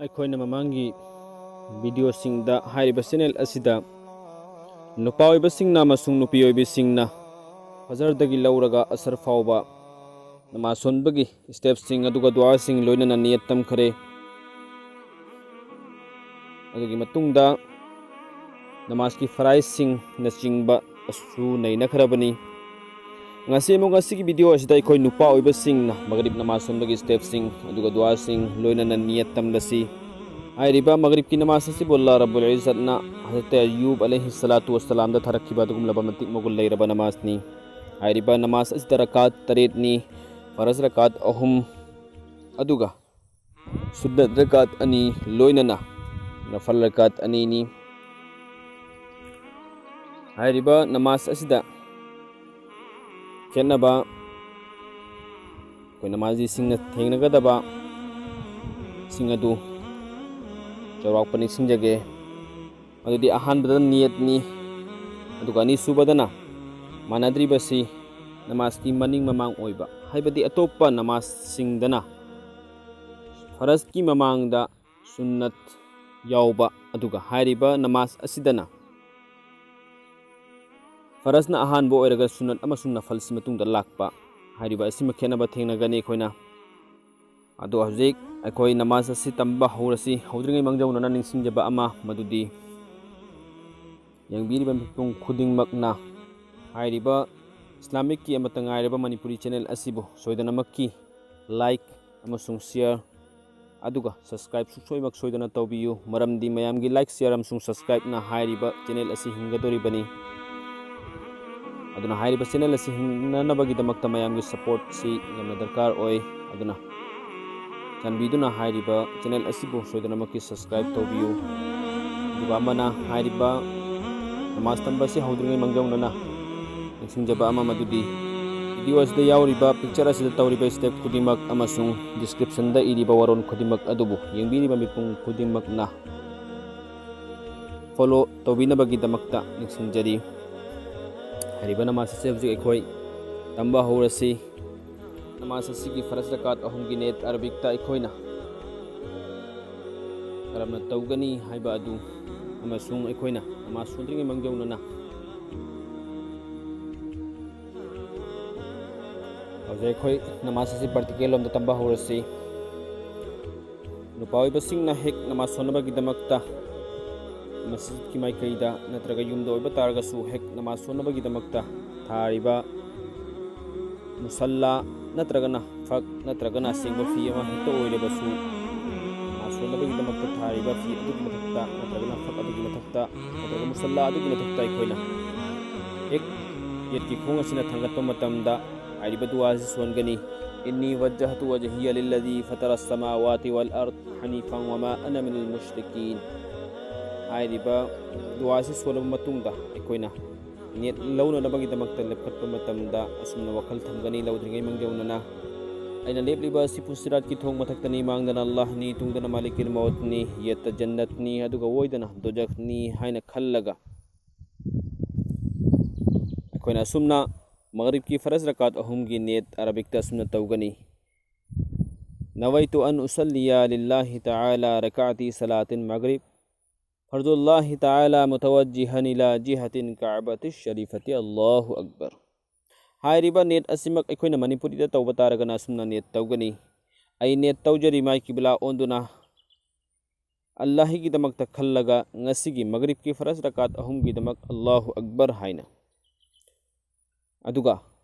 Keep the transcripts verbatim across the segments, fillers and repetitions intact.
ꯑꯩꯈꯣꯏꯅ ꯃꯃꯥꯡꯒꯤ ꯚꯤꯗꯤꯑꯣꯁꯤꯡꯗ ꯍꯥꯏꯔꯤꯕ ꯆꯦꯅꯦꯜ ꯑꯁꯤꯗ ꯅꯨꯄꯥ ꯑꯣꯏꯕꯁꯤꯡꯅ ꯑꯃꯁꯨꯡ ꯅꯨꯄꯤ ꯑꯣꯏꯕꯤꯁꯤꯡꯅ ꯐꯖꯔꯗꯒꯤ ꯂꯧꯔꯒ ꯑꯁꯔ ꯐꯥꯎꯕ ꯅꯃꯥꯖ ꯁꯣꯟꯕꯒꯤ ꯁ꯭ꯇꯦꯞꯁꯤꯡ ꯑꯗꯨꯒ ꯗꯨꯋꯥꯁꯤꯡ ꯂꯣꯏꯅꯅ ꯅꯤꯌꯠ ꯇꯝꯈꯔꯦ꯫ ꯑꯗꯨꯒꯤ ꯃꯇꯨꯡꯗ ꯅꯃꯥꯖꯀꯤ ꯐꯔꯥꯏꯖꯁꯤꯡꯅꯆꯤꯡꯕ ꯑꯁꯨ ꯅꯩꯅꯈ꯭ꯔꯕꯅꯤ꯫ ꯉꯁꯤ ꯑꯃꯨꯛ ꯉꯁꯤꯒꯤ ꯚꯤꯗꯤꯑꯣ ꯑꯁꯤꯗ ꯑꯩꯈꯣꯏ ꯅꯨꯄꯥ ꯑꯣꯏꯕꯁꯤꯡꯅ ꯃꯒꯔꯤꯕ ꯅꯃꯥꯖ ꯁꯣꯟꯕꯒꯤ ꯁ꯭ꯇꯦꯞꯁꯤꯡ ꯑꯗꯨꯒ ꯗꯨꯋꯥꯁꯤꯡ ꯂꯣꯏꯅꯅ ꯅꯤꯌꯠ ꯇꯝꯂꯁꯤ꯫ ꯍꯥꯏꯔꯤꯕ ꯃꯒꯔꯤꯕꯀꯤ ꯅꯃꯥꯖ ꯑꯁꯤꯕꯨ ꯑꯜꯂꯥꯍ ꯔꯕꯨꯜ ꯏꯖꯠꯅ ꯍꯖꯔꯠ ꯑꯌꯨꯕ ꯑꯂꯩꯍꯤ ꯁꯂꯥꯇꯨ ꯋꯁꯁꯂꯥꯝꯗ ꯊꯥꯔꯛꯈꯤꯕ ꯑꯗꯨꯒꯨꯝꯂꯕ ꯃꯇꯤꯛ ꯃꯒꯨꯟ ꯂꯩꯔꯕ ꯅꯃꯥꯖꯅꯤ꯫ ꯍꯥꯏꯔꯤꯕ ꯅꯃꯥꯖ ꯑꯁꯤꯗ ꯔꯀꯥꯠ ꯇꯔꯦꯠꯅꯤ, ꯐꯔꯖ ꯔꯀꯥꯠ ꯑꯍꯨꯝ, ꯑꯗꯨꯒ ꯁꯨꯟꯅꯠ ꯔꯀꯥꯠ ꯑꯅꯤ, ꯂꯣꯏꯅꯅ ꯅꯐꯜ ꯔꯀꯥꯠ ꯑꯅꯤꯅꯤ꯫ ꯍꯥꯏꯔꯤꯕ ꯅꯃꯥꯖ ꯑꯁꯤꯗ ꯈꯦꯠꯅꯕ ꯑꯩꯈꯣꯏ ꯅꯃꯥꯖꯤꯁꯤꯡꯅ ꯊꯦꯡꯅꯒꯗꯕ ꯁꯤꯡ ꯑꯗꯨ ꯆꯥꯎꯔꯥꯛꯄ ꯅꯤꯡꯁꯤꯡꯖꯒꯦ꯫ ꯑꯗꯨꯗꯤ ꯑꯍꯥꯟꯕꯗ ꯅꯤꯌꯠꯅꯤ, ꯑꯗꯨꯒ ꯑꯅꯤꯁꯨꯕꯗꯅ ꯃꯥꯟꯅꯗ꯭ꯔꯤꯕꯁꯤ ꯅꯃꯥꯖꯀꯤ ꯃꯅꯤꯡ ꯃꯃꯥꯡ ꯑꯣꯏꯕ, ꯍꯥꯏꯕꯗꯤ ꯑꯇꯣꯞꯄ ꯅꯃꯥꯖꯁꯤꯡꯗꯅ ꯐꯔꯖꯀꯤ ꯃꯃꯥꯡꯗ ꯁꯨꯟꯅꯠ ꯌꯥꯎꯕ, ꯑꯗꯨꯒ ꯍꯥꯏꯔꯤꯕ ꯅꯃꯥꯖ ꯑꯁꯤꯗꯅ ꯐꯔꯖꯅ ꯑꯍꯥꯟꯕ ꯑꯣꯏꯔꯒ ꯁꯨꯟꯅꯠ ꯑꯃꯁꯨꯡ ꯅꯐꯜꯁꯤ ꯃꯇꯨꯡꯗ ꯂꯥꯛꯄ, ꯍꯥꯏꯔꯤꯕ ꯑꯁꯤꯃ ꯈꯦꯠꯅꯕ ꯊꯦꯡꯅꯒꯅꯤ ꯑꯩꯈꯣꯏꯅ꯫ ꯑꯗꯣ ꯍꯧꯖꯤꯛ ꯑꯩꯈꯣꯏ ꯅꯃꯥꯖ ꯑꯁꯤ ꯇꯝꯕ ꯍꯧꯔꯁꯤ꯫ ꯍꯧꯗ꯭ꯔꯤꯉꯩ ꯃꯥꯡꯖꯧꯅꯅ ꯅꯤꯡꯁꯤꯡꯖꯕ ꯑꯃ, ꯃꯗꯨꯗꯤ ꯌꯦꯡꯕꯤꯔꯤꯕ ꯃꯤꯄꯨꯝ ꯈꯨꯗꯤꯡꯃꯛꯅ ꯍꯥꯏꯔꯤꯕ ꯏꯁꯂꯥꯃꯤꯛꯀꯤ ꯑꯃꯠꯇ ꯉꯥꯏꯔꯕ ꯃꯅꯤꯄꯨꯔꯤ ꯆꯦꯅꯦꯜ ꯑꯁꯤꯕꯨ ꯁꯣꯏꯗꯅꯃꯛꯀꯤ ꯂꯥꯏꯛ ꯑꯃꯁꯨꯡ ꯁꯤꯌꯔ, ꯑꯗꯨꯒ ꯁꯕꯁꯀ꯭ꯔꯥꯏꯕ ꯁꯨꯡꯁꯣꯏꯃꯛ ꯁꯣꯏꯗꯅ ꯇꯧꯕꯤꯌꯨ, ꯃꯔꯝꯗꯤ ꯃꯌꯥꯝꯒꯤ ꯂꯥꯏꯛ, ꯁꯤꯌꯔ ꯑꯃꯁꯨꯡ ꯁꯕꯁꯀ꯭ꯔꯥꯏꯕꯅ ꯍꯥꯏꯔꯤꯕ ꯆꯦꯅꯦꯜ ꯑꯁꯤ ꯍꯤꯡꯒꯗꯧꯔꯤꯕꯅꯤ꯫ ꯑꯗꯨꯅ ꯍꯥꯏꯔꯤꯕ ꯆꯦꯅꯦꯜ ꯑꯁꯤ ꯍꯤꯡꯅꯅꯕꯒꯤꯗꯃꯛꯇ ꯃꯌꯥꯝꯒꯤ ꯁꯄꯣꯔꯠꯁꯤ ꯌꯥꯝꯅ ꯗꯔꯀꯥꯔ ꯑꯣꯏ꯫ ꯑꯗꯨꯅ ꯆꯥꯟꯕꯤꯗꯨꯅ ꯍꯥꯏꯔꯤꯕ ꯆꯦꯅꯦꯜ ꯑꯁꯤꯕꯨ ꯁꯣꯏꯗꯅꯃꯛꯀꯤ ꯁꯕꯁꯀ꯭ꯔꯥꯏꯕ ꯇꯧꯕꯤꯌꯨ꯫ ꯑꯗꯨꯒ ꯑꯃꯅ, ꯍꯥꯏꯔꯤꯕ ꯅꯃꯥꯖ ꯇꯝꯕ ꯑꯁꯤ ꯍꯧꯗ꯭ꯔꯤꯉꯩ ꯃꯥꯡꯖꯧꯅꯅ ꯅꯤꯡꯁꯤꯡꯖꯕ ꯑꯃ, ꯃꯗꯨꯗꯤ ꯚꯤꯗꯤꯑꯣ ꯑꯁꯤꯗ ꯌꯥꯎꯔꯤꯕ ꯄꯤꯛꯆꯔ ꯑꯁꯤꯗ ꯇꯧꯔꯤꯕ ꯁ꯭ꯇꯦꯞ ꯈꯨꯗꯤꯡꯃꯛ ꯑꯃꯁꯨꯡ ꯗꯤꯁꯀ꯭ꯔꯤꯞꯁꯟꯗ ꯏꯔꯤꯕ ꯋꯥꯔꯣꯜ ꯈꯨꯗꯤꯡꯃꯛ ꯑꯗꯨꯕꯨ ꯌꯦꯡꯕꯤꯔꯤꯕ ꯃꯤꯄꯨꯝ ꯈꯨꯗꯤꯡꯃꯛꯅ ꯐꯣꯂꯣ ꯇꯧꯕꯤꯅꯕꯒꯤꯗꯃꯛꯇ ꯅꯤꯡꯁꯤꯡꯖꯔꯤ꯫ ꯍꯥꯏꯔꯤꯕ ꯅꯃꯥꯖ ꯑꯁꯤ ꯍꯧꯖꯤꯛ ꯑꯩꯈꯣꯏ ꯇꯝꯕ ꯍꯧꯔꯁꯤ꯫ ꯅꯃꯥꯖ ꯑꯁꯤꯒꯤ ꯐꯔꯖ ꯔꯀꯥꯠ ꯑꯍꯨꯝꯒꯤ ꯅꯤꯌꯠ ꯑꯔꯕꯤꯛꯇ ꯑꯩꯈꯣꯏꯅ ꯀꯔꯝꯅ ꯇꯧꯒꯅꯤ ꯍꯥꯏꯕ ꯑꯗꯨ ꯑꯃꯁꯨꯡ ꯑꯩꯈꯣꯏꯅ ꯅꯃꯥꯖ ꯁꯣꯟꯗ꯭ꯔꯤꯉꯩ ꯃꯥꯡꯖꯧꯅꯅ ꯍꯧꯖꯤꯛ ꯑꯩꯈꯣꯏ ꯅꯃꯥꯖ ꯑꯁꯤ ꯄ꯭ꯔꯥꯛꯇꯤꯀꯦꯜ ꯂꯣꯝꯗ ꯇꯝꯕ ꯍꯧꯔꯁꯤ꯫ ꯅꯨꯄꯥ ꯑꯣꯏꯕꯁꯤꯡꯅ ꯍꯦꯛ ꯅꯃꯥꯖ ꯁꯣꯟꯅꯕꯒꯤꯗꯃꯛꯇ ꯃꯁꯖꯤꯗꯀꯤ ꯃꯥꯏꯀꯩꯗ ꯅꯠꯇ꯭ꯔꯒ ꯌꯨꯝꯗ ꯑꯣꯏꯕ ꯇꯥꯔꯒꯁꯨ ꯍꯦꯛ ꯅꯃꯥꯖ ꯁꯣꯟꯅꯕꯒꯤꯗꯃꯛꯇ ꯊꯥꯔꯤꯕ ꯃꯨꯁꯜꯂꯥ ꯅꯠꯇ꯭ꯔꯒꯅ ꯐꯛ ꯅꯠꯇ꯭ꯔꯒꯅ ꯑꯁꯦꯡꯕ ꯐꯤ ꯑꯃ ꯍꯦꯛꯇ ꯑꯣꯏꯔꯕꯁꯨ, ꯅꯃꯥꯖ ꯁꯣꯟꯅꯕꯒꯤꯗꯃꯛꯇ ꯊꯥꯔꯤꯕ ꯐꯤ ꯑꯗꯨꯒꯤ ꯃꯊꯛꯇ ꯅꯠꯇ꯭ꯔꯒꯅ ꯐꯛ ꯑꯗꯨꯒꯤ ꯃꯊꯛꯇ ꯅꯠꯇ꯭ꯔꯒ ꯃꯨꯁꯜꯂꯥ ꯑꯗꯨꯒꯤ ꯃꯊꯛꯇ ꯑꯩꯈꯣꯏꯅ ꯍꯦꯛ ꯌꯦꯠꯀꯤ ꯈꯣꯡ ꯑꯁꯤꯅ ꯊꯥꯡꯒꯠꯄ ꯃꯇꯝꯗ ꯍꯥꯏꯔꯤꯕ ꯗꯨꯋꯥ ꯑꯁꯤ ꯁꯣꯟꯒꯅꯤ: "إني وجهت وجهي للذي فطر السماوات والأرض حنيفا وما أنا من المشركين"꯫ ꯍꯥꯏꯔꯤꯕ ꯗꯨꯋꯥ ꯑꯁꯤ ꯁꯣꯜꯂꯕ ꯃꯇꯨꯡꯗ ꯑꯩꯈꯣꯏꯅ ꯅꯦꯠ ꯂꯧꯅꯅꯕꯒꯤꯗꯃꯛꯇ ꯂꯦꯞꯈꯠꯄ ꯃꯇꯝꯗ ꯑꯁꯨꯝꯅ ꯋꯥꯈꯜ ꯊꯝꯒꯅꯤ ꯂꯧꯗ꯭ꯔꯤꯉꯩ ꯃꯥꯡꯖꯧꯅꯅ: "ꯑꯩꯅ ꯂꯦꯞꯂꯤꯕ ꯑꯁꯤꯕꯨ ꯁꯤꯔꯥꯠꯀꯤ ꯊꯣꯡ ꯃꯊꯛꯇꯅꯤ, ꯃꯥꯡꯗꯅ ꯑꯜꯂꯥꯍꯅꯤ, ꯇꯨꯡꯗꯅ ꯃꯥꯂꯤꯀꯤꯜ ꯃꯧꯠꯅꯤ, ꯌꯦꯠꯇ ꯖꯟꯅꯠꯅꯤ, ꯑꯗꯨꯒ ꯑꯣꯏꯗꯅ ꯗꯣꯖꯈꯅꯤ" ꯍꯥꯏꯅ ꯈꯜꯂꯒ ꯑꯩꯈꯣꯏꯅ ꯑꯁꯨꯝꯅ ꯃꯒꯔꯤꯕꯀꯤ ꯐꯔꯖ ꯔꯀꯥꯠ ꯑꯍꯨꯝꯒꯤ ꯅꯦꯠ ꯑꯔꯕꯤꯛꯇ ꯑꯁꯨꯝꯅ ꯇꯧꯒꯅꯤ: "نويت أن أصلي لله تعالى ركعتي صلاة المغرب فرض الله تعالى متوجها إلى جهة الكعبة الشريفة الله أكبر"꯫ ꯍꯥꯏꯔꯤꯕ ꯅꯦꯠ ꯑꯁꯤꯃꯛ ꯑꯩꯈꯣꯏꯅ ꯃꯅꯤꯄꯨꯔꯤꯗ ꯇꯧꯕ ꯇꯥꯔꯒꯅ ꯑꯁꯨꯝꯅ ꯅꯦꯠ ꯇꯧꯒꯅꯤ: "ꯑꯩ ꯅꯦꯠ ꯇꯧꯖꯔꯤ ꯃꯥꯏ ꯀꯤꯕꯂꯥ ꯑꯣꯟꯗꯨꯅ ꯑꯜꯂꯥꯍꯤꯒꯤꯗꯃꯛꯇ ꯈꯜꯂꯒ ꯉꯁꯤꯒꯤ ꯃꯒꯔꯤꯕꯀꯤ ꯐꯔꯖ ꯔꯀꯥꯠ ꯑꯍꯨꯝꯒꯤꯗꯃꯛ ꯑꯜꯂꯥꯍꯨ ꯑꯛꯕꯔ" ꯍꯥꯏꯅ꯫ ꯑꯗꯨꯒ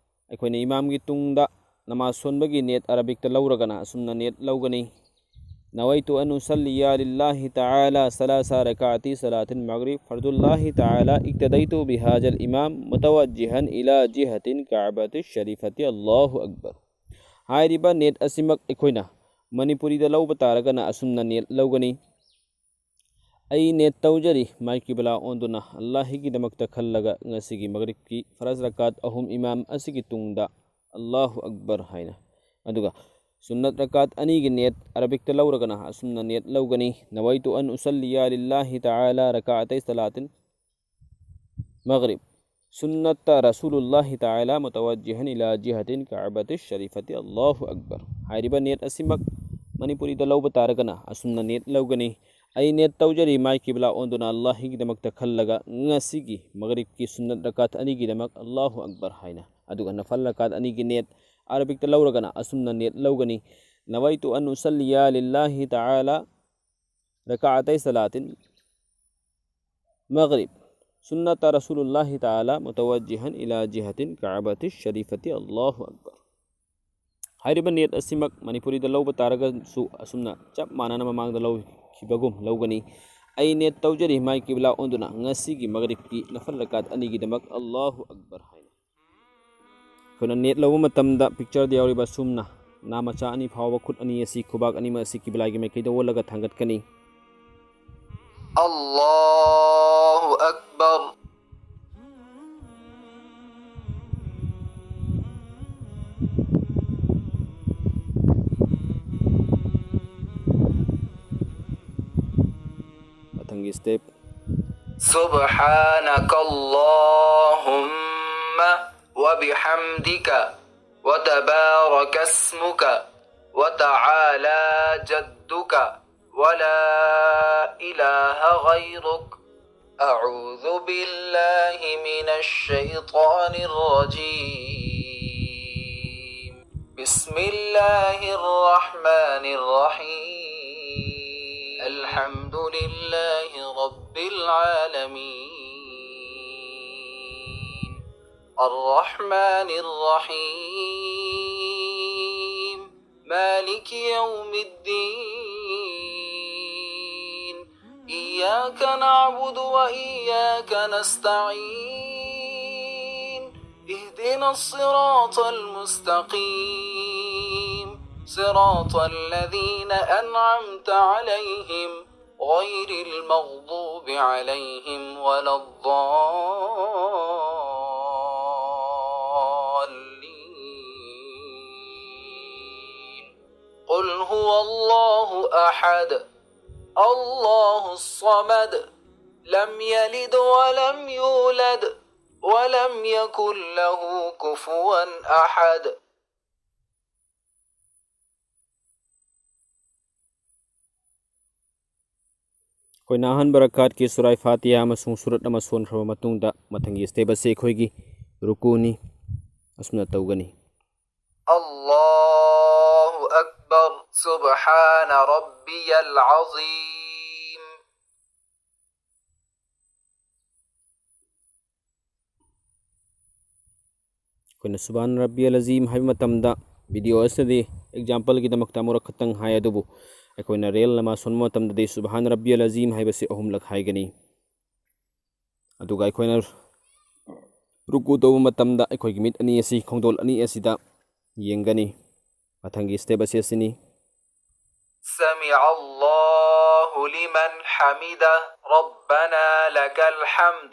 ꯑꯩꯈꯣꯏꯅ ꯏꯃꯥꯝꯒꯤ ꯇꯨꯡꯗ ꯅꯃꯥꯖ ꯁꯣꯟꯕꯒꯤ ꯅꯦꯠ ꯑꯔꯕꯤꯛꯇ ꯂꯧꯔꯒꯅ ꯑꯁꯨꯝꯅ ꯅꯦꯠ ꯂꯧꯒꯅꯤ: "نويت أن أصلي لله تعالى ثلاث ركعات صلاة المغرب فرض الله تعالى اقتديت بهذا الإمام متوجها إلى جهة الكعبة الشريفة الله أكبر"꯫ ꯍꯥꯏꯔꯤꯕ ꯅꯦꯠ ꯑꯁꯤꯃꯛ ꯑꯩꯈꯣꯏꯅ ꯃꯅꯤꯄꯨꯔꯤꯗ ꯂꯧꯕ ꯇꯥꯔꯒꯅ ꯑꯁꯨꯝꯅ ꯅꯦꯠ ꯂꯧꯒꯅꯤ: "ꯑꯩ ꯅꯦꯠ ꯇꯧꯖꯔꯤ ꯃꯥꯏ ꯀꯤꯕꯂꯥ ꯑꯣꯟꯗꯨꯅ ꯑꯜꯂꯥꯍꯤꯒꯤꯗꯃꯛꯇ ꯈꯜꯂꯒ ꯉꯁꯤꯒꯤ ꯃꯒꯔꯤꯕꯀꯤ ꯐꯔꯖ ꯔꯀꯥꯠ ꯑꯍꯨꯝ ꯏꯃꯥꯝ ꯑꯁꯤꯒꯤ ꯇꯨꯡꯗ ꯑꯜꯂꯥꯍꯨ ꯑꯛꯕꯔ" ꯍꯥꯏꯅ꯫ ꯑꯗꯨꯒ ꯁꯨꯟꯅꯠ ꯔꯀꯥꯠ ꯑꯅꯤꯒꯤ ꯅꯦꯠ ꯑꯔꯕꯤꯛꯇ ꯂꯧꯔꯒꯅ ꯑꯁꯨꯝꯅ ꯅꯦꯠ ꯂꯧꯒꯅꯤ: "نويت أن أصلي لله تعالى ركعتي صلاة المغرب سنة رسول الله تعالى متوجها إلى جهة الكعبة الشريفة الله أكبر"꯫ ꯍꯥꯏꯔꯤꯕ ꯅꯦꯠ ꯑꯁꯤꯃꯛ ꯃꯅꯤꯄꯨꯔꯤꯗ ꯂꯧꯕ ꯇꯥꯔꯒꯅ ꯑꯁꯨꯝꯅ ꯅꯤꯌꯠ ꯂꯧꯒꯅꯤ: ꯑꯩ ꯅꯤꯌꯠ ꯇꯧꯖꯔꯤ ꯃꯥꯏ ꯀꯤꯕ꯭ꯂꯥ ꯑꯣꯟꯗꯨꯅ ꯑꯜꯂꯥꯍꯒꯤꯗꯃꯛꯇ ꯈꯜꯂꯒ ꯉꯁꯤꯒꯤ ꯃꯒꯔꯤꯕꯀꯤ ꯁꯨꯟꯅꯠ ꯔꯀꯥꯠ ꯑꯅꯤꯒꯤꯗꯃꯛ ꯑꯜꯂꯥꯍꯨ ꯑꯛꯕꯔ ꯍꯥꯏꯅ꯫ ꯑꯗꯨꯒ ꯅꯐꯜ ꯔꯀꯥꯠ ꯑꯅꯤꯒꯤ ꯅꯤꯌꯠ ꯑꯔꯕꯤꯛꯇ ꯂꯧꯔꯒꯅ ꯑꯁꯨꯝꯅ ꯅꯤꯌꯠ ꯂꯧꯒꯅꯤ: نويت أن أصلي لله تعالى ركعتي صلاة المغرب سنة رسول الله تعالى متوجها إلى جهة الكعبة الشريفة الله أكبر. ꯍꯥꯏꯔꯤꯕ ꯅꯤꯌꯠ ꯑꯁꯤꯃꯛ ꯃꯅꯤꯄꯨꯔꯤꯗ ꯂꯧꯕ ꯇꯥꯔꯒꯁꯨ ꯑꯁꯨꯝꯅ ꯆꯞ ꯃꯥꯟꯅꯅ ꯃꯃꯥꯡꯗ ꯂꯧꯈꯤꯕꯒꯨꯝ ꯂꯧꯒꯅꯤ: ꯑꯩ ꯅꯤꯌꯠ ꯇꯧꯖꯔꯤ ꯃꯥꯏ ꯀꯤꯕ꯭ꯂꯥ ꯑꯣꯟꯗꯨꯅ ꯉꯁꯤꯒꯤ ꯃꯒꯔꯤꯕꯀꯤ ꯅꯐꯜ ꯔꯀꯥꯠ ꯑꯅꯤꯒꯤꯗꯃꯛ ꯑꯜꯂꯥꯍꯨ ꯑꯛꯕꯔ ꯍꯥꯏꯅ꯫ ꯑꯩꯈꯣꯏꯅ ꯅꯤꯌꯠ ꯂꯧꯕ ꯃꯇꯝꯗ ꯄꯤꯛꯆꯔꯗ ꯌꯥꯎꯔꯤꯕ ꯑꯁꯨꯝꯅ ꯅꯥ ꯃꯆꯥ ꯑꯅꯤ ꯐꯥꯎꯕ ꯈꯨꯠ ꯑꯅꯤ ꯑꯁꯤ ꯈꯨꯕꯥꯛ ꯑꯅꯤꯃꯛ ꯑꯁꯤ ꯀꯤꯕ꯭ꯂꯥꯒꯤ ꯃꯥꯏꯀꯩꯗ ꯑꯣꯜꯂꯒ ꯊꯥꯡꯒꯠꯀꯅꯤ꯫ الله أكبر. ꯃꯊꯪꯒꯤ step. سبحانك اللهم وبحمدك وتبارك اسمك وتعالى جدك ولا إله غيرك. أعوذ بالله من الشيطان الرجيم. بسم الله الرحمن الرحيم. الحمد لله رب العالمين. الرحمن الرحيم. مالك يوم الدين. إياك نعبد وإياك نستعين. اهدنا الصراط المستقيم. صراط الذين أنعمت عليهم غير المغضوب عليهم ولا الضالين. قل هو الله أحد. الله الصمد. لم يلد ولم يولد. ولم يكن له كفوا أحد. ꯑꯩꯈꯣꯏꯅ ꯑꯍꯥꯟꯕ ꯔꯀꯥꯠꯀꯤ ꯁꯨꯔꯥꯏ ꯐꯥꯇꯤꯍꯥ ꯑꯃꯁꯨꯡ ꯁꯨꯔꯠ ꯑꯃ ꯁꯣꯟꯈ꯭ꯔꯕ ꯃꯇꯨꯡꯗ, ꯃꯊꯪꯒꯤ ꯁ꯭ꯇꯦꯞ ꯑꯁꯤ ꯑꯩꯈꯣꯏꯒꯤ ꯔꯨꯀꯨꯅꯤ꯫ ꯑꯁꯨꯝꯅ ꯇꯧꯒꯅꯤ꯫ الله أكبر. سبحان ربي العظيم. ꯑꯩꯈꯣꯏꯅ ꯁꯨꯕꯍꯥꯟ ꯔꯕꯤꯌꯜ ꯑꯖꯤꯝ ꯍꯥꯏꯕ ꯃꯇꯝꯗ, ꯚꯤꯗꯤꯑꯣ ꯑꯁꯤꯗꯗꯤ ꯑꯦꯛꯖꯥꯝꯄꯜꯒꯤꯗꯃꯛꯇ ꯑꯃꯨꯔꯛ ꯈꯛꯇꯪ ꯍꯥꯏ, ꯑꯗꯨꯕꯨ ꯑꯩꯈꯣꯏꯅ ꯔꯤꯌꯦꯜ ꯅꯃꯥꯖ ꯁꯣꯟꯕ ꯃꯇꯝꯗꯗꯤ ꯁꯨꯕꯍꯥꯟ ꯔꯕꯤꯌꯜ ꯑꯖꯤꯝ ꯍꯥꯏꯕꯁꯤ ꯑꯍꯨꯝꯂꯛ ꯍꯥꯏꯒꯅꯤ꯫ ꯑꯗꯨꯒ ꯑꯩꯈꯣꯏꯅ ꯔꯨꯀꯨ ꯇꯧꯕ ꯃꯇꯝꯗ ꯑꯩꯈꯣꯏꯒꯤ ꯃꯤꯠ ꯑꯅꯤ ꯑꯁꯤ ꯈꯣꯡꯗꯣꯜ ꯑꯅꯤ ꯑꯁꯤꯗ ꯌꯦꯡꯒꯅꯤ꯫ ꯃꯊꯪꯒꯤ ꯁ꯭ꯇꯦꯞ ꯑꯁꯤ ꯑꯁꯤꯅꯤ꯫ سمع الله لمن حمده. ربنا لك الحمد.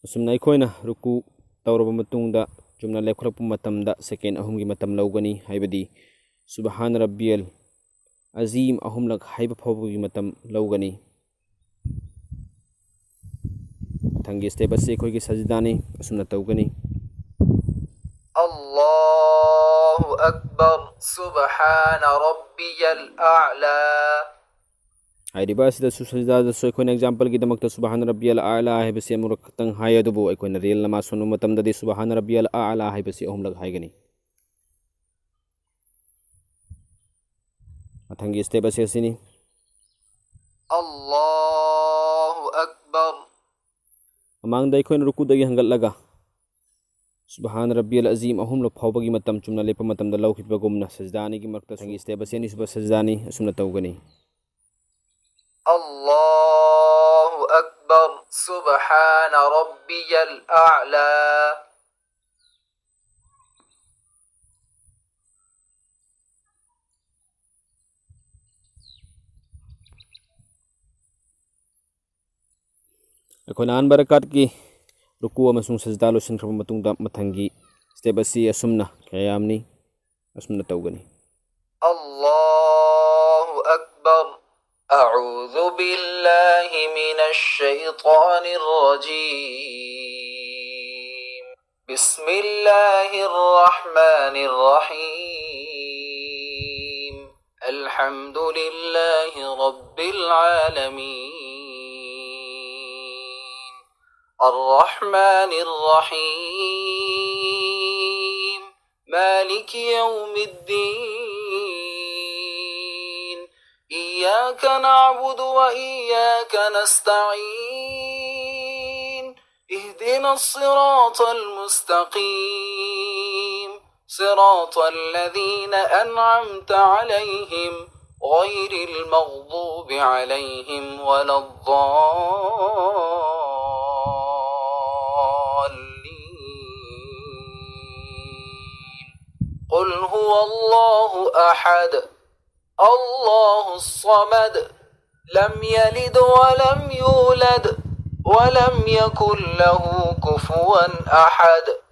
ꯑꯁꯨꯝꯅ ꯑꯩꯈꯣꯏꯅ ꯔꯨꯀꯨ ꯇꯧꯔꯕ ꯃꯇꯨꯡꯗ ꯆꯨꯝꯅ ꯂꯦꯞꯈꯠꯂꯛꯄ ꯃꯇꯝꯗ ꯁꯦꯀꯦꯟ ꯑꯍꯨꯝꯒꯤ ꯃꯇꯝ ꯂꯧꯒꯅꯤ, ꯍꯥꯏꯕꯗꯤ ꯁꯨꯕꯍꯥꯟ ꯔꯕꯤꯌꯜ ꯑꯖꯤꯝ ꯑꯍꯨꯝꯂꯛ ꯍꯥꯏꯕ ꯐꯥꯎꯕꯒꯤ ꯃꯇꯝ ꯂꯧꯒꯅꯤ꯫ ꯃꯊꯪꯒꯤ ꯁ꯭ꯇꯦꯞ ꯑꯁꯤ ꯑꯩꯈꯣꯏꯒꯤ ꯁꯖꯤꯗꯥꯅꯤ꯫ ꯑꯁꯨꯝꯅ ꯇꯧꯒꯅꯤ꯫ الله أكبر. سبحان ربي الأعلى. ꯍꯥꯏꯔꯤꯕ ꯑꯁꯤꯗꯁꯨ, ꯁꯖꯤꯗꯥꯗꯁꯨ ꯑꯩꯈꯣꯏꯅ ꯑꯦꯛꯖꯥꯝꯄꯜꯒꯤꯗꯃꯛꯇ ꯁꯨꯕꯍꯥꯟ ꯔꯕꯤꯌꯜ ꯑꯥꯂꯥ ꯍꯥꯏꯕꯁꯤ ꯑꯃꯨꯔꯛ ꯈꯛꯇꯪ ꯍꯥꯏ, ꯑꯗꯨꯕꯨ ꯑꯩꯈꯣꯏꯅ ꯔꯤꯌꯦꯜ ꯅꯃꯥꯖ ꯁꯣꯟꯕ ꯃꯇꯝꯗꯗꯤ ꯁꯨꯕꯍꯥꯟ ꯔꯕꯤꯌꯜ ꯑꯥꯂꯥ ꯍꯥꯏꯕꯁꯤ ꯑꯍꯨꯝꯂꯛ ꯍꯥꯏꯒꯅꯤ꯫ ꯃꯊꯪꯒꯤ ꯁ꯭ꯇꯦꯞ ꯑꯁꯤ ꯑꯁꯤꯅꯤ꯫ الله أكبر. ꯃꯃꯥꯡꯗ ꯑꯩꯈꯣꯏꯅ ꯔꯨꯀꯨꯗꯒꯤ ꯍꯟꯒꯠꯂꯒ ꯁꯨꯕꯍꯥꯟ ꯔꯕꯤꯌꯜ ꯑꯖꯤꯝ ꯑꯍꯨꯝꯂꯛ ꯐꯥꯎꯕꯒꯤ ꯃꯇꯝ ꯆꯨꯝꯅ ꯂꯦꯞꯄ ꯃꯇꯝꯗ ꯂꯧꯈꯤꯕꯒꯨꯝꯅ ꯁꯖꯤꯗꯥ ꯑꯅꯤꯒꯤ ꯃꯔꯛꯇ ꯊꯪꯒꯤ ꯁ꯭ꯇꯦꯞ ꯑꯁꯤ ꯑꯅꯤꯁꯨꯕ ꯁꯖꯤꯗꯥꯅꯤ꯫ ꯑꯁꯨꯝꯅ ꯇꯧꯒꯅꯤ꯫ الله أكبر. سبحان ربي الأعلى. ꯑꯩꯈꯣꯏꯅ ꯑꯍꯥꯟꯕ ꯔꯀꯥꯠꯀꯤ ꯔꯨꯀꯨ ꯑꯃꯁꯨꯡ ꯁꯖꯗꯥ ꯂꯣꯏꯁꯤꯟꯈ꯭ꯔꯕ ꯃꯇꯨꯡꯗ, ꯃꯊꯪꯒꯤ ꯁ꯭ꯇꯦꯞ ꯑꯁꯤ ꯑꯁꯨꯝꯅ ꯀꯌꯥꯝꯅꯤ, ꯑꯁꯨꯝꯅ ꯇꯧꯒꯅꯤ꯫ الله أكبر. أعوذ بالله من الشيطان الرجيم. بسم الله الرحمن الرحيم. الحمد لله رب العالمين. الرحمن الرحيم. مالك يوم الدين. إياك نعبد وإياك نستعين. اهدنا الصراط المستقيم. صراط الذين أنعمت عليهم غير المغضوب عليهم ولا الضالين. قل هو الله أحد. الله الصمد. لم يلد ولم يولد. ولم يكن له كفوا أحد.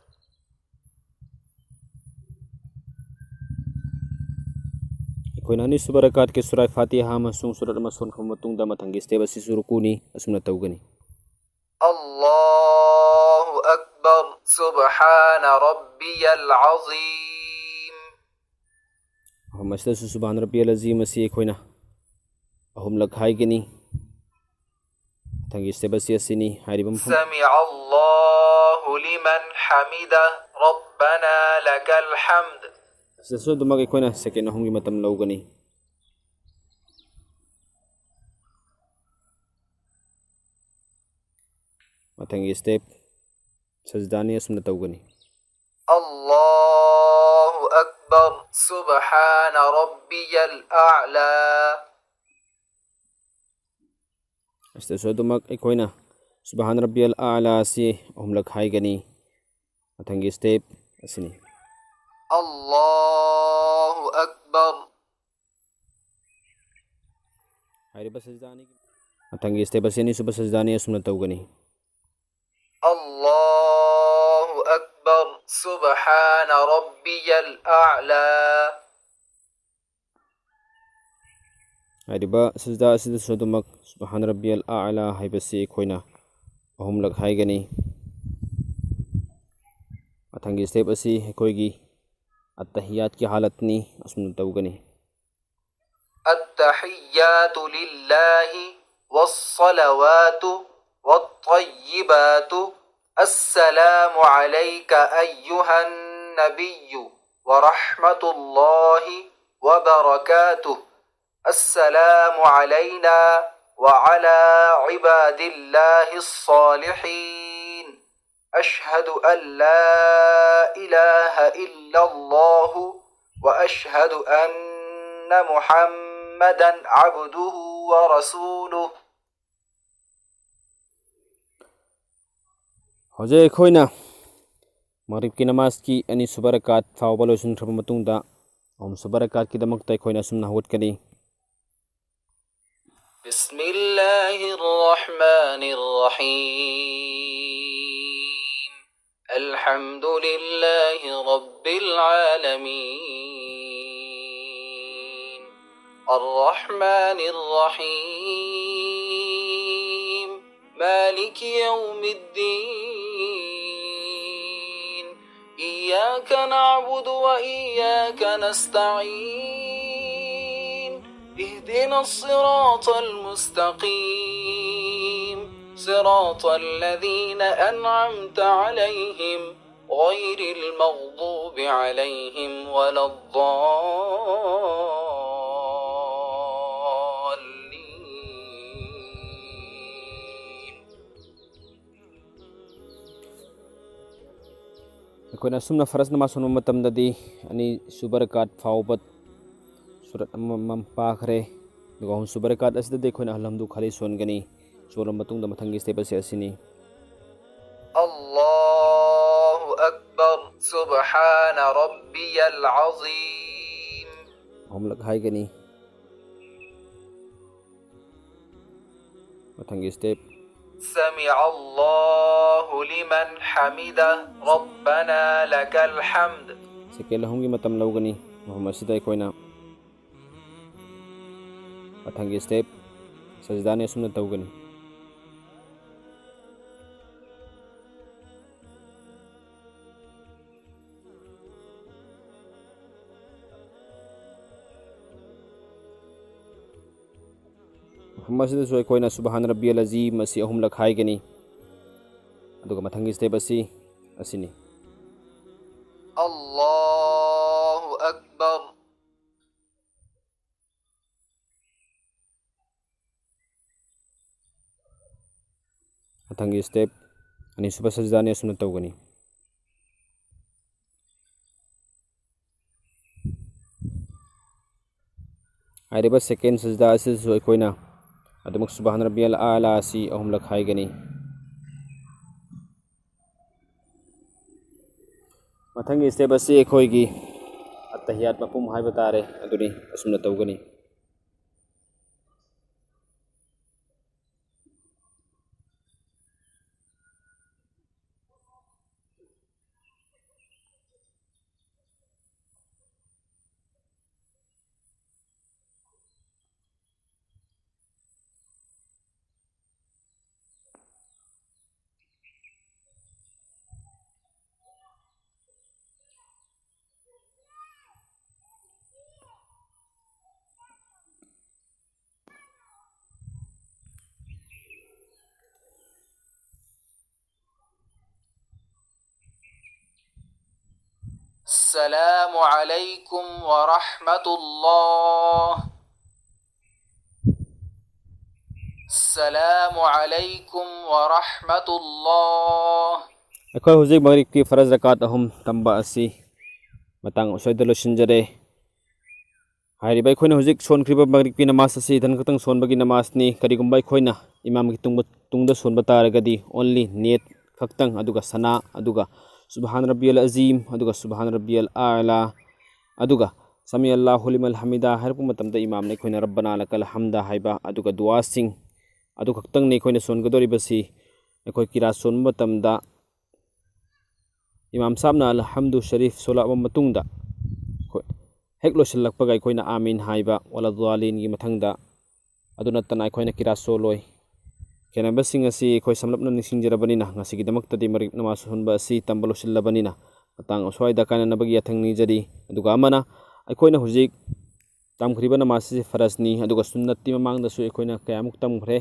ꯑꯩꯈꯣꯏꯅ ꯑꯅꯤꯁꯨꯕ ꯔꯀꯥꯠꯀꯤ ꯁꯨꯔꯥꯏ ꯐꯥꯇꯤꯍꯥ ꯑꯃꯁꯨꯡ ꯁꯨꯔꯠ ꯑꯃ ꯁꯣꯟꯈ꯭ꯔꯕ ꯃꯇꯨꯡꯗ ꯃꯊꯪꯒꯤ ꯁ꯭ꯇꯦꯞ ꯑꯁꯤꯁꯨ ꯔꯨꯀꯨꯅꯤ꯫ ꯑꯁꯨꯝꯅ ꯇꯧꯒꯅꯤ꯫ الله أكبر. سبحان ربي العظيم. ꯃꯐꯝ ꯑꯁꯤꯗꯁꯨ ꯁꯨꯕꯍꯥꯟ ꯔꯕꯤꯌꯜ ꯑꯖꯤꯝ ꯑꯁꯤ ꯑꯩꯈꯣꯏꯅ ꯑꯍꯨꯝꯂꯛ ꯍꯥꯏꯒꯅꯤ꯫ ꯃꯊꯪꯒꯤ ꯁ꯭ꯇꯦꯞ ꯑꯁꯤ ꯑꯁꯤꯅꯤ꯫ ꯍꯥꯏꯔꯤꯕ ꯃꯐꯝ سمع الله لمن حمده. ربنا لك الحمد. ꯑꯁꯤꯗꯁꯨ ꯑꯗꯨꯃꯛ ꯑꯩꯈꯣꯏꯅ ꯁꯦꯀꯦꯟ ꯑꯍꯨꯝꯒꯤ ꯃꯇꯝ ꯂꯧꯒꯅꯤ꯫ ꯃꯊꯪꯒꯤ ꯁ꯭ꯇꯦꯞ ꯁꯖꯗꯥꯅꯤ꯫ ꯑꯁꯨꯝꯅ ꯇꯧꯒꯅꯤ꯫ الله أكبر. سبحان ربي الأعلى. ꯑꯁꯤꯗꯁꯨ ꯑꯗꯨꯃꯛ ꯑꯩꯈꯣꯏꯅ ꯁꯨꯕꯍꯥꯟ ꯔꯕꯤꯌꯜ ꯑꯥꯂꯥ ꯑꯁꯤ ꯑꯍꯨꯝꯂꯛ ꯍꯥꯏꯒꯅꯤ꯫ ꯃꯊꯪꯒꯤ ꯁ꯭ꯇꯦꯞ ꯑꯁꯤꯅꯤ꯫ الله أكبر. ꯍꯥꯏꯔꯤꯕ ꯁꯖꯗꯥꯅꯤ꯫ ꯃꯊꯪꯒꯤ ꯁ꯭ꯇꯦꯞ ꯑꯁꯤ ꯑꯅꯤꯁꯨꯕ ꯁꯖꯗꯥꯅꯤ꯫ ꯑꯁꯨꯝꯅ ꯇꯧꯒꯅꯤ꯫ الله أكبر. سبحان ربي الأعلى. ꯍꯥꯏꯔꯤꯕ ꯁꯖꯗꯥ ꯑꯁꯤꯗꯁꯨ ꯑꯗꯨꯃꯛ ꯁꯨꯕꯍꯥꯟ ꯔꯕꯤꯌꯜ ꯑꯥꯂꯥ ꯍꯥꯏꯕꯁꯤ ꯑꯩꯈꯣꯏꯅ ꯑꯍꯨꯝꯂꯛ ꯍꯥꯏꯒꯅꯤ꯫ ꯃꯊꯪꯒꯤ ꯁ꯭ꯇꯦꯞ ꯑꯁꯤ ꯑꯩꯈꯣꯏꯒꯤ ꯑꯠꯇꯍꯤꯌꯥꯠꯀꯤ ꯍꯥꯂꯠꯅꯤ꯫ ꯑꯁꯨꯝꯅ ꯇꯧꯒꯅꯤ꯫ التحيات لله والصلوات والطيبات، السلام عليك أيها النبي ورحمة الله وبركاته. السلام علينا وعلى عباد الله الصالحين. أشهد أن لا إله إلا الله وأشهد أن محمدا عبده ورسوله. ꯍꯧꯖꯤꯛ ꯑꯩꯈꯣꯏꯅ ꯃꯒ꯭ꯔꯤꯕꯀꯤ ꯅꯃꯥꯖꯀꯤ ꯑꯅꯤꯁꯨꯕ ꯔꯀꯥꯠ ꯐꯥꯎꯕ ꯂꯣꯏꯁꯤꯟꯈ꯭ꯔꯕ ꯃꯇꯨꯡꯗ ꯑꯍꯨꯝꯁꯨꯕ ꯔꯀꯥꯠꯀꯤꯗꯃꯛꯇ ꯑꯩꯈꯣꯏꯅ ꯑꯁꯨꯝꯅ ꯍꯧꯒꯠꯀꯅꯤ꯫ بسم الله الرحمن الرحيم. الحمد لله رب العالمين. الرحمن الرحيم. مالك يوم الدين. إياك نعبد وإياك نستعين. اهدنا الصراط المستقيم. صراط الذين أنعمت عليهم غير المغضوب عليهم ولا الضالين. ꯑꯩꯈꯣꯏꯅ ꯑꯁꯨꯝꯅ ꯐꯔꯖ ꯅꯃꯥꯖ ꯁꯣꯟꯕ ꯃꯇꯝꯗꯗꯤ ꯑꯅꯤꯁꯨꯕ ꯔꯀꯥꯠ ꯐꯥꯎꯕ ꯁꯨꯔꯠ ꯑꯃꯃꯝ ꯄꯥꯈ꯭ꯔꯦ꯫ ꯑꯗꯨꯒ ꯑꯍꯨꯝꯁꯨꯕ ꯔꯀꯥꯠ ꯑꯁꯤꯗꯗꯤ ꯑꯩꯈꯣꯏꯅ ꯑꯜꯍꯝꯗꯨ ꯈꯥꯂꯤ ꯁꯣꯟꯒꯅꯤ꯫ ꯁꯣꯜꯂ ꯃꯇꯨꯡꯗ ꯃꯊꯪꯒꯤ ꯁ꯭ꯇꯦꯞ ꯑꯁꯤ ꯑꯁꯤꯅꯤ꯫ الله أكبر. سبحان ربي العظيم. ꯑꯍꯨꯝꯂꯛ ꯍꯥꯏꯒꯅꯤ꯫ ꯃꯊꯪꯒꯤ ꯁ꯭ꯇꯦꯞ꯫ سمع الله لمن حمده. ربنا لك الحمد. ꯁꯦꯀꯦꯟ ꯑꯍꯨꯝꯒꯤ ꯃꯇꯝ ꯂꯧꯒꯅꯤ꯫ ꯃꯐꯝ ꯑꯁꯤꯗ ꯑꯩꯈꯣꯏꯅ ꯃꯊꯪꯒꯤ ꯁ꯭ꯇꯦꯞ ꯁꯖꯗꯥꯅꯤ ꯑꯁꯨꯝꯅ ꯇꯧꯒꯅꯤ꯫ ꯃꯁꯤꯗꯁꯨ ꯑꯩꯈꯣꯏꯅ ꯁꯨꯕꯍꯥꯟ ꯔꯕꯤꯌꯜ ꯑꯖꯤꯝ ꯑꯁꯤ ꯑꯍꯨꯝꯂꯛ ꯍꯥꯏꯒꯅꯤ꯫ ꯑꯗꯨꯒ ꯃꯊꯪꯒꯤ step ꯑꯁꯤ ꯑꯁꯤꯅꯤ꯫ الله أكبر. ꯃꯊꯪꯒꯤ step ꯑꯅꯤꯁꯨꯕ ꯁꯖꯗꯥꯅꯤ ꯑꯁꯨꯝꯅ ꯇꯧꯒꯅꯤ꯫ ꯍꯥꯏꯔꯤꯕ second ꯁꯖꯗꯥ ꯑꯁꯤꯗꯁꯨ ꯑꯩꯈꯣꯏꯅ ꯑꯗꯨꯃꯛ ꯁꯨꯕꯍꯥꯟ ꯔꯕꯤꯌꯜ ꯑꯥꯂꯥ ꯑꯁꯤ ꯑꯍꯨꯝꯂꯛ ꯍꯥꯏꯒꯅꯤ꯫ ꯃꯊꯪꯒꯤ step ꯑꯁꯤ ꯑꯩꯈꯣꯏꯒꯤ ꯑꯠꯇꯍꯤꯌꯥꯠ ꯃꯄꯨꯝ ꯍꯥꯏꯕ ꯇꯥꯔꯦ, ꯑꯗꯨꯅꯤ ꯑꯁꯨꯝꯅ ꯇꯧꯒꯅꯤ꯫ السلام عليكم ورحمة الله. السلام عليكم ورحمة الله. ꯑꯩꯈꯣꯏ ꯍꯧꯖꯤꯛ ꯃꯒ꯭ꯔꯤꯕꯀꯤ ꯐꯔꯖ ꯔꯀꯥꯠ ꯑꯍꯨꯝ ꯇꯝꯕ ꯑꯁꯤ ꯃꯇꯥꯡ ꯑꯁ꯭ꯋꯥꯏꯗ ꯂꯣꯏꯁꯤꯟꯖꯔꯦ꯫ ꯍꯥꯏꯔꯤꯕ ꯑꯩꯈꯣꯏꯅ ꯍꯧꯖꯤꯛ ꯁꯣꯟꯈ꯭ꯔꯤꯕ ꯃꯒ꯭ꯔꯤꯕꯀꯤ ꯅꯃꯥꯖ ꯑꯁꯤ ꯏꯊꯟ ꯈꯛꯇꯪ ꯁꯣꯟꯕꯒꯤ ꯅꯃꯥꯖꯅꯤ꯫ ꯀꯔꯤꯒꯨꯝꯕ ꯑꯩꯈꯣꯏꯅ ꯏꯃꯥꯝꯒꯤ ꯇꯨꯡꯕ-, ꯇꯨꯡꯗ ꯁꯣꯟꯕ ꯇꯥꯔꯒꯗꯤ only ꯅꯤꯌꯠ ꯈꯛꯇꯪ, ꯑꯗꯨꯒ ꯁꯅꯥ, ꯑꯗꯨꯒ ꯁꯨꯕꯍꯥꯟ ꯔꯕꯤꯌꯜ ꯑꯖꯤꯝ, ꯑꯗꯨꯒ ꯁꯨꯕꯍꯥꯟ ꯔꯕꯤꯌꯜ ꯑꯥꯂꯥ, ꯑꯗꯨꯒ ꯁꯃꯤ ꯑꯜꯂꯥꯍꯨ ꯂꯤꯃꯟ ꯍꯃꯤꯗꯥ ꯍꯥꯏꯔꯛꯄ ꯃꯇꯝꯗ ꯏꯃꯥꯝꯅ ꯑꯩꯈꯣꯏꯅ ꯔꯕꯅꯥ ꯂꯀꯜ ꯍꯝꯗ ꯍꯥꯏꯕ, ꯑꯗꯨꯒ ꯗꯨꯋꯥꯁꯤꯡ ꯑꯗꯨ ꯈꯛꯇꯪꯅꯤ ꯑꯩꯈꯣꯏꯅ ꯁꯣꯟꯒꯗꯧꯔꯤꯕꯁꯤ꯫ ꯑꯩꯈꯣꯏ ꯀꯤꯔꯥꯠ ꯁꯣꯟꯕ ꯃꯇꯝꯗ ꯏꯃꯥꯝ ꯁꯥꯕꯅ ꯑꯜ ꯍꯝꯗꯨ ꯁꯔꯤꯐ ꯁꯣꯜꯂꯛꯑꯕ ꯃꯇꯨꯡꯗ ꯑꯩꯈꯣꯏ ꯍꯦꯛ ꯂꯣꯏꯁꯤꯜꯂꯛꯄꯒ ꯑꯩꯈꯣꯏꯅ ꯑꯥꯃꯤꯟ ꯍꯥꯏꯕ ꯋꯥꯂꯥ ꯗꯥꯂꯤꯟꯒꯤ ꯃꯊꯪꯗ꯫ ꯑꯗꯨ ꯅꯠꯇꯅ ꯑꯩꯈꯣꯏꯅ ꯀꯤꯔꯥꯠ ꯁꯣꯜꯂꯣꯏ꯫ ꯈꯦꯠꯅꯕꯁꯤꯡ ꯑꯁꯤ ꯑꯩꯈꯣꯏ ꯁꯝꯂꯞꯅ ꯅꯤꯡꯁꯤꯡꯖꯔꯕꯅꯤꯅ ꯉꯁꯤꯒꯤꯗꯃꯛꯇꯗꯤ ꯃꯔꯤꯛ ꯅꯃꯥꯖ ꯁꯣꯟꯕ ꯑꯁꯤ ꯇꯝꯕ ꯂꯣꯏꯁꯤꯜꯂꯕꯅꯤꯅ ꯃꯇꯥꯡ ꯑꯁ꯭ꯋꯥꯏꯗ ꯀꯥꯏꯅꯅꯕꯒꯤ ꯌꯥꯊꯪ ꯅꯤꯖꯔꯤ꯫ ꯑꯗꯨꯒ ꯑꯃꯅ ꯑꯩꯈꯣꯏꯅ ꯍꯧꯖꯤꯛ ꯇꯝꯈ꯭ꯔꯤꯕ ꯅꯃꯥꯖ ꯑꯁꯤ ꯐꯔꯖꯅꯤ, ꯑꯗꯨꯒ ꯁꯨꯟꯅꯠꯇꯤ ꯃꯃꯥꯡꯗꯁꯨ ꯑꯩꯈꯣꯏꯅ ꯀꯌꯥꯃꯨꯛ ꯇꯝꯈ꯭ꯔꯦ,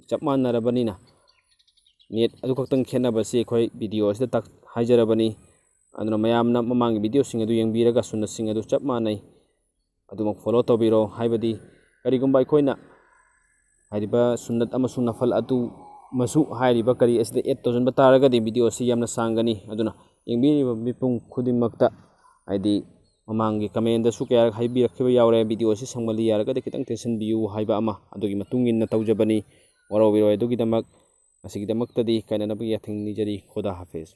ꯆꯞ ꯃꯥꯟꯅꯔꯕꯅꯤꯅ꯫ ꯅꯤꯌꯠ ꯑꯗꯨꯈꯛꯇꯪ ꯈꯦꯠꯅꯕꯁꯤ ꯑꯩꯈꯣꯏ ꯚꯤꯗꯤꯑꯣ ꯑꯁꯤꯗ ꯇꯥꯛ-, ꯍꯥꯏꯖꯔꯕꯅꯤ꯫ ꯑꯗꯨꯅ ꯃꯌꯥꯝꯅ ꯃꯃꯥꯡꯒꯤ ꯚꯤꯗꯤꯑꯣꯁꯤꯡ ꯑꯗꯨ ꯌꯦꯡꯕꯤꯔꯒ ꯁꯨꯟꯅꯠꯁꯤꯡ ꯑꯗꯨ ꯆꯞ ꯃꯥꯟꯅꯩ ꯑꯗꯨꯃꯛ ꯐꯣꯂꯣ ꯇꯧꯕꯤꯔꯣ꯫ ꯍꯥꯏꯕꯗꯤ ꯀꯔꯤꯒꯨꯝꯕ ꯑꯩꯈꯣꯏꯅ ꯍꯥꯏꯔꯤꯕ ꯁꯨꯟꯅꯠ ꯑꯃꯁꯨꯡ ꯅꯐꯜ ꯑꯗꯨ ꯃꯁꯨ ꯍꯥꯏꯔꯤꯕ ꯀꯔꯤ ꯑꯁꯤꯗ ꯑꯦꯗ ꯇꯧꯁꯤꯟꯕ ꯇꯥꯔꯒꯗꯤ ꯚꯤꯗꯤꯑꯣ ꯑꯁꯤ ꯌꯥꯝꯅ ꯁꯥꯡꯒꯅꯤ꯫ ꯑꯗꯨꯅ ꯌꯦꯡꯕꯤꯔꯤꯕ ꯃꯤꯄꯨꯝ ꯈꯨꯗꯤꯡꯃꯛꯇ, ꯍꯥꯏꯗꯤ ꯃꯃꯥꯡꯒꯤ ꯀꯃꯦꯟꯗꯁꯨ ꯀꯌꯥꯔꯛ ꯍꯥꯏꯕꯤꯔꯛꯈꯤꯕ ꯌꯥꯎꯔꯦ, ꯚꯤꯗꯤꯑꯣ ꯑꯁꯤ ꯁꯥꯡꯃꯜꯂꯤ, ꯌꯥꯔꯒꯗꯤ ꯈꯤꯇꯪ ꯇꯦꯟꯁꯤꯟꯕꯤꯌꯨ ꯍꯥꯏꯕ ꯑꯃ, ꯑꯗꯨꯒꯤ ꯃꯇꯨꯡ ꯏꯟꯅ ꯇꯧꯖꯕꯅꯤ꯫ ꯋꯥꯔꯧꯕꯤꯔꯣꯏ꯫ ꯑꯗꯨꯒꯤꯗꯃꯛ ꯉꯁꯤꯒꯤꯗꯃꯛꯇꯗꯤ ꯀꯥꯏꯅꯅꯕꯒꯤ ꯌꯥꯊꯪ ꯅꯤꯖꯔꯤ꯫ ꯈꯨꯗꯥ ꯍꯥꯐꯤꯖ꯫